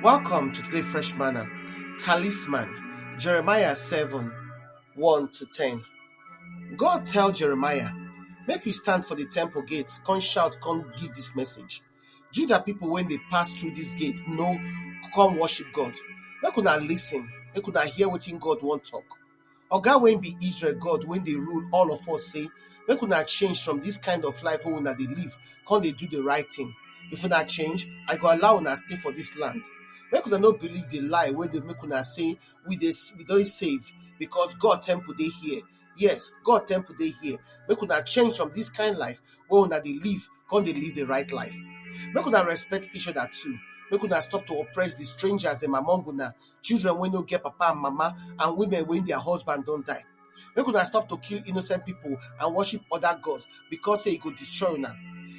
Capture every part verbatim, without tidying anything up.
Welcome to today Fresh Manna. Talisman, Jeremiah seven, one to ten. God tell Jeremiah, "Make you stand for the temple gate, come shout, come give this message. Judah people, when they pass through this gate, no come worship God. Make una listen, make una hear wetin God wan talk. Oga wey be Israel God, when they rule all of us, say, make una change from this kind of life wey una dey live, come dey do the right thing. If una change, I go allow una stay for this land. Make una no believe the lie wey dey make una say we dey we don save because God temple dey here. Yes, God temple dey here. Make una change from this kind life wey una dey live, come dey live the right life. Make una respect each other too. Make una stop to oppress the strangers dem among una, children wey no get papa and mama, and women wey their husband don die. Make una stop to kill innocent people and worship other gods, because say e go destroy una.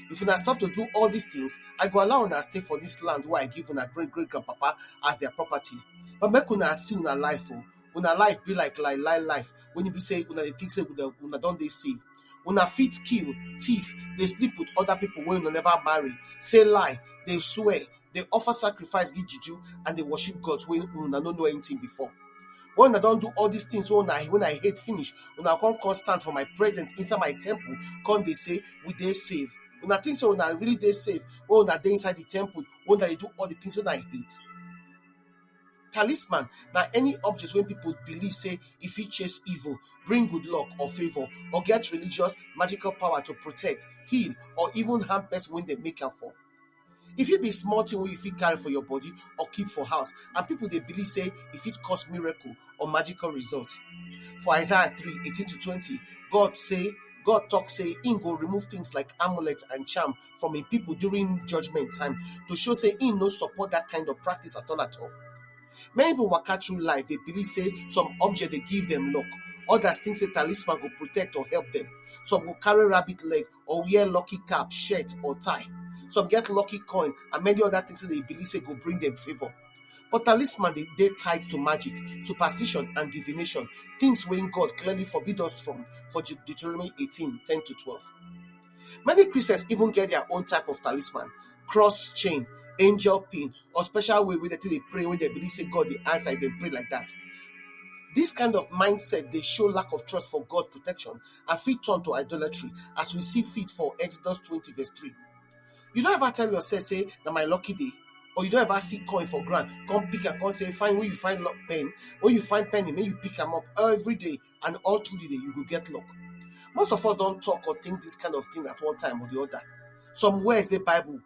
If una stop to do all these things, I go allow una stay for this land wey I give una great great grandpapa as their property. But make una see una life o. Una life be like lie lie life, when e be say una dey think say una, una don dey safe. Una fit kill, thief, dey sleep with other people wey una never marry, say lie, dey swear, dey offer sacrifice give juju, and dey worship gods wey una no know anything before. When una don do all these things wey una, wey una hate finish, una come come stand for my presence inside my temple, come dey say, we dey safe. Una think say una really dey safe when una dey inside the temple, when una dey do all the things wey una hate. Talisman na any object wey people believe say e fit chase evil, bring good luck or favour, or get religious, magical power to protect, heal, or even harm person wey dem make am for. E fit be small thing wey you fit carry for your body or keep for house, and people dey believe say e fit cause miracle or magical result. For Isaiah three, eighteen to twenty, God say, God talk say im go remove things like amulet and charm from im people during judgment time, to show say im no support that kind of practice at all at all. Many people waka through life dey believe say some object dey give them luck. Others think say talisman go protect or help them. Some go carry rabbit leg or wear lucky cap, shirt or tie. Some get lucky coin and many other things wey dey believe say go bring them favour. But talisman dey dey tied to magic, superstition and divination, things wey God clearly forbid us from for Deut-, Deuteronomy eighteen, ten to twelve. Many Christians even get their own type of talisman, cross chain, angel pin, or special way wey dem take dey pray, wey dem believe say God dey answer if dem pray like that. This kind of mindset dey show lack of trust for God protection and fit turn to idolatry, as we see fit for Exodus twenty verse three. You don ever tell yourself say, "Na my lucky day"? Or you don ever see coin for ground, come pick am, come say, "Fine, when you find lo-, pen, when you find penny, make you pick am up every day, and all through the day, you go get luck"? Most of us don talk or think this kind of thing at one time or the other. Some words dey Bible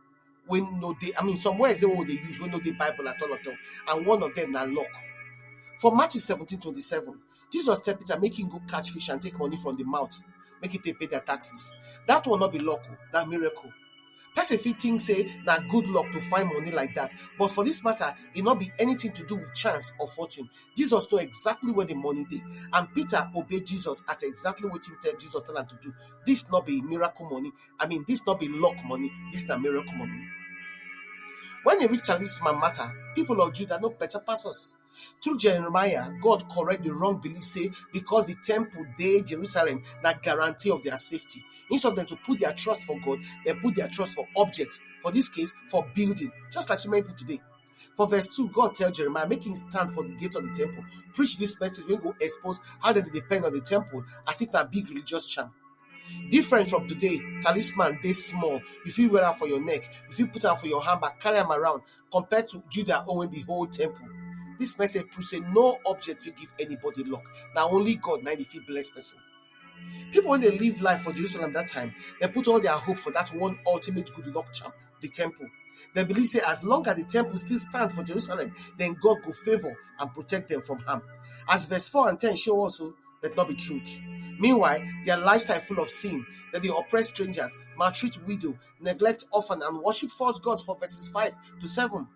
wey no dey, I mean, some words dey wey we dey use wey no dey Bible at all at all, and one of them na luck. For Matthew seventeen twenty-seven, Jesus tell Peter make him go catch fish and take money from the mouth, make he take pay their taxes. That one no be luck o, na miracle. Person fit think say na good luck to find money like that, but for this matter, e no be anything to do with chance or fortune. Jesus know exactly where the money dey, and Peter obey Jesus as exactly wetin tell Jesus tell am to do. This no be miracle money. I mean, this no be luck money. This na miracle money. When e reach talisman matter, people of Judah no better pass us. Through Jeremiah, God correct the wrong belief say because the temple dey Jerusalem na guarantee of their safety. Instead of them to put their trust for God, they put their trust for objects. For this case, for building. Just like so many people today. For verse two, God tell Jeremiah make him stand for the gate of the temple, preach this message wey go expose how dem dey depend on the temple as if na big religious charm. Different from today, talisman dey small. You fit wear am for your neck, you fit put am for your handbag, carry am around, compared to Judah own wey be whole temple. This message prove say no object fit give anybody luck. Na only God na dey fit bless person. People wey dey live life for Jerusalem that time, dem put all their hope for that one ultimate good luck charm, the temple. Dem believe say as long as the temple still stand for Jerusalem, then God go favour and protect them from harm. As verse four and ten show us o, but no be truth. Meanwhile, their lifestyle full of sin. Dem dey oppress strangers, maltreat widow, neglect orphan, and worship false gods for verses five to seven.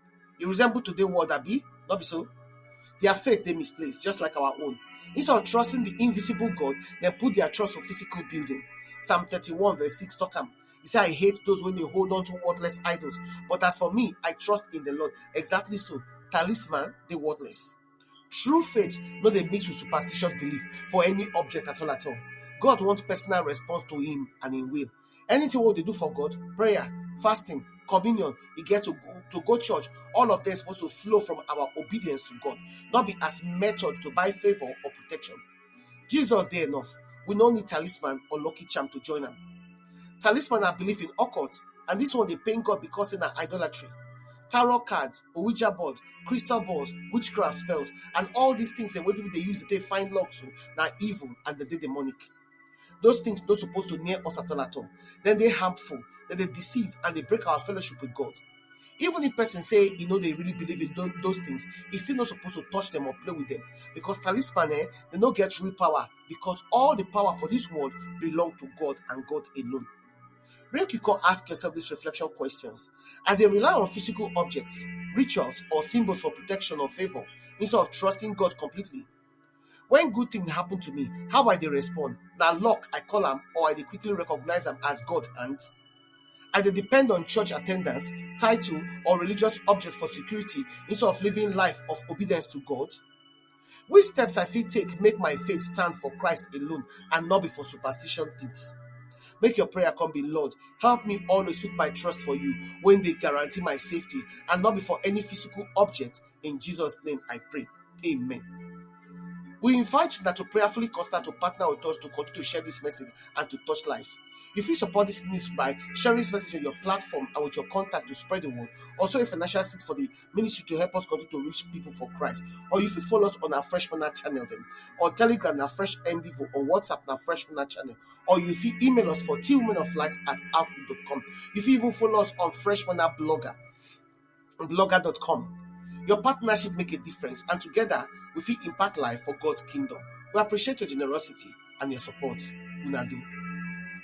E resemble today world, abi? No be so? Their faith dey misplaced, just like our own. Instead of trusting the invisible God, dem put their trust for physical building. Psalm thirty-one verse six talk am. He say, "I hate those wey dey hold on to worthless idols. But as for me, I trust in the Lord." Exactly so. Talisman dey worthless. True faith no dey mix with superstitious belief for any object at all at all. God want personal response to him and him will. Anything wey we dey do for God, prayer, fasting, communion, e get to go, to go church. All of them supposed to flow from our obedience to God, not be as method to buy favor or protection. Jesus dey enough. We no need talisman or lucky charm to join am. Talisman na belief in occult, and this one dey pain God because na idolatry. Tarot cards, Ouija board, crystal balls, witchcraft spells, and all these things wey people dey use to take find luck so na evil and dem dey demonic. Those things no suppose to near us at all at all. Dem dey harmful, dem dey deceive and dey break our fellowship with God. Even if person say e no dey really believe in tho- those things, e still no suppose to touch them or play with them, because talisman eh, dem no get real power, because all the power for this world belong to God and God alone. Make you come ask yourself these reflection questions. I dey rely on physical objects, rituals, or symbols for protection or favor instead of trusting God completely? When good thing happen to me, how I dey respond? Na luck I call am, or I dey quickly recognize am as God hand? I dey depend on church attendance, title, or religious objects for security instead of living life of obedience to God? Which steps I fit take make my faith stand for Christ alone and not be for superstition things? Make your prayer come be, Lord, help me always put my trust for you when they guarantee my safety and not be for any physical object. In Jesus' name I pray. Amen. We invite you now to prayerfully consider to partner with us to continue to share this message and to touch lives. You fit support this ministry by sharing this message on your platform and with your contact to spread the word. Also, a financial seed for the ministry to help us continue to reach people for Christ. Or you fit follow us on our Fresh Manna channel dem. On Telegram na Fresh M B V O, on WhatsApp na Fresh Manna channel. Or you fit email us for tillmenoflight at outlook dot com. You fit even follow us on Fresh Manna Blogger, blogger dot com. Your partnership make a difference, and together we fit impact life for God's kingdom. We appreciate your generosity and your support. Una do.